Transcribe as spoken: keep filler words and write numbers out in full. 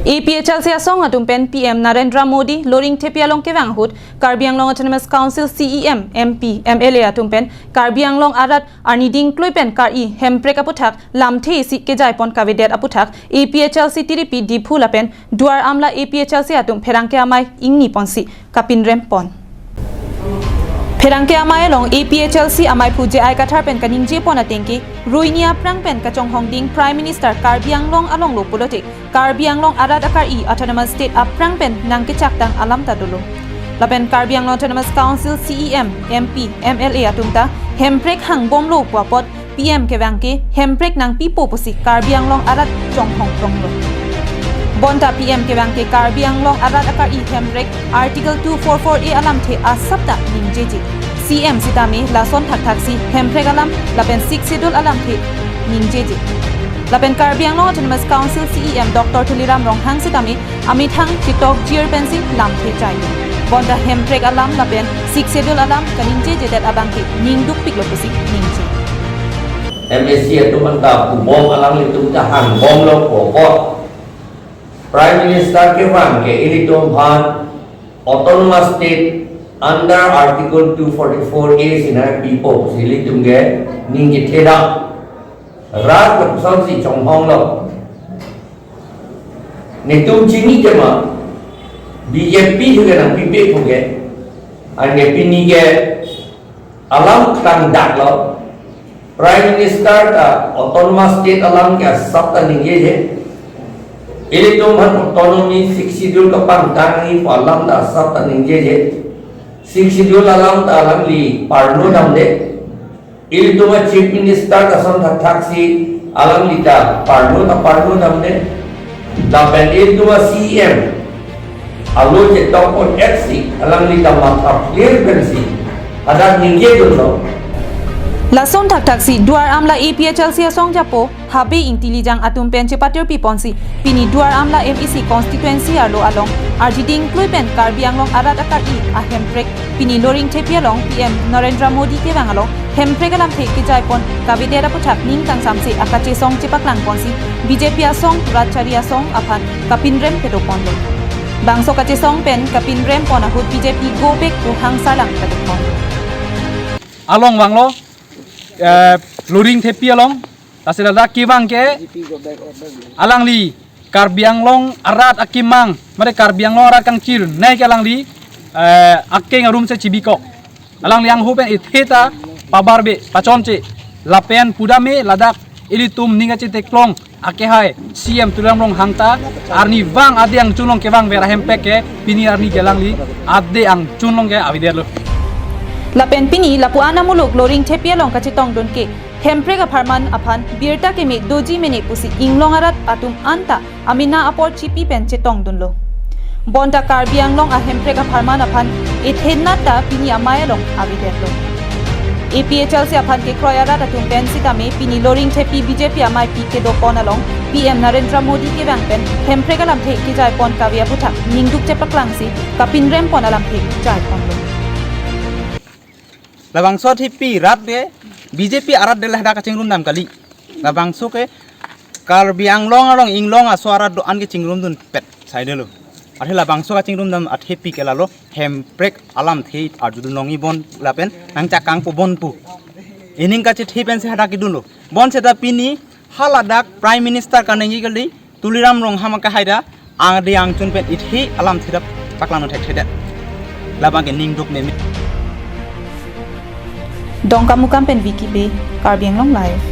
A P H L C asong atum pen P M Narendra Modi Loringthepi along kevang ahut Karbi Anglong Autonomous Council C E M, M P, M L A atum pen Karbi Anglong arat arni dingklui pen kar-i hemprek aputhak lamthe isi kejaipon kavedet aputhak A P H L C tiripi Diphu lapen Duar Amla A P H L C atum pherangke amei ingni ponsi kapinrem pon. Pherangke amei along A P H L C ameiphu J I Kathar pen kaningje pon atengke, ruini aphrang pen kachonghong ding Prime Minister Karbi Anglong along lo pulote Karbi Anglong arat akar-i Autonomous State aphrang pen nangkechaktang alam ta dolo. Lapen Karbi Anglong Autonomous Council C E M, M P, M L A atum ta hemprek hangbomlo pu apot P M kevang ke hemprek nangpipo pusi Karbi Anglong arat chonghong tonglo. Bonta P M kevang ke Karbi Anglong arat akar-i hemprek Article two four four A alamthe asap ta ningjeje. C M sitame lason thakthaksi hemprek alam lapen Sixth Schedule alamthe ningjeje. Lapen Karbi Anglong Autonomous Council C E M Doctor Tuliram Ronghang sitame amethang chetok jir pensi lamthe chai. Bonta hemprek alam lapen Sixth Schedule alam kaningjejedet abangke ningdukpiklo pusi ningje. M A C atum anta pubom alanglitum ta hangbomlo pu apot Prime Minister kevang ke ilitum aphan Autonomous State under Article two forty-four A si nangpipo pusi ilitum ke ning kethedam. Rat lapuson si chonghonglo. Netum chini tema B J P juga nangpipe puke. Anke pini ke alam tangdaklo. Prime Minister ta Autonomous State alam ke asap ta ningjeje. Ilitum aphan autonomy Sixth Schedule kapangtang nangji pu alam ta asap ta ningjeje. Sixth Schedule alam ta alangli parno damde. Ilitum a Chief Minister ta son thakthaksi alangli ta parno ta parno damde. Lapen ilitum a C M alo chetok pon-etsi alangli ta matha clear pensi hadak ningjedunlo. Lason thakthaksi Duar Amla A P H L C asong japo Habe Ingti Lijang atum pen chepatirpi ponsi pini Duar Amla M A C constituency arlo along arni dingklui pen Karbi Anglong arat akar-i ahemprek pini Loringthepi along P M Narendra Modi kevang along hemprek alamthe kejaipon kavedet aputhak ning kangsamse akachesong chepaklang ponsi B J P asong, rat chari asong aphan kapinrem kedo ponlo. Bangso kachesong pen kapinrem pon ahut B J P go back pu hangsarlang kedo ponlo. Along vanglo, eh, Loringthepi along, lasi ladak kevang ke alangli Karbi Anglong arat akemang, mate Karbi Anglong arat kangchir, nai ke alangli, eh, akeng arum si chibikok. Alangli anghu pen ethe ta pabarbe, pachonche, lapen pudame ladak ilitum ning kacheteklong akehai C M Tuliram Ronghang ta arnivang ade angchunlong kevangver ahemprek ke pini arni ke alangli ade angchunlong ke avedetlo. Lapen pini lapu-an amuluk Loringthepi along kachetongdun ke hemprek apharman aphan birta keme doji mene pusi inglong arat atum anta amena apor chipi pen chetongdunlo. Bonta Karbi Anglong ahemprek apharman aphan ethenat ta pini amei along avedetlo. A P H L C aphan kekroi arat atum pen sitame pini Loringthepi B J P ameipi kedo pon along P M Narendra Modi kevang pen hemprek alamthe kejaipon kave aputhak ningduk chepaklangsi kapinrem pon alamthe jaiponlo. Labangso athepi rat ke B J P arat de lahdak kachingrumdam kali. Labangso ke Karbi Anglong along inglong aso arat do-an kachingrumdunpet saidelo. Athe labangso kachingrumdam athepi ke lalo hemprek alamthe arjudun longji bon lapen nangchakangpo bon pu. Ining kachethe pensi hadak kedunlo. Bonseta pini haladak Prime Minister kaningje kali Tuliram Ronghang akehai ta angde angchun pen ethe alamthe ta paklangno thekthedet. Labang ke ningduk meme. Dongkamukam pen Vicky Bey, Karbi Anglong Live.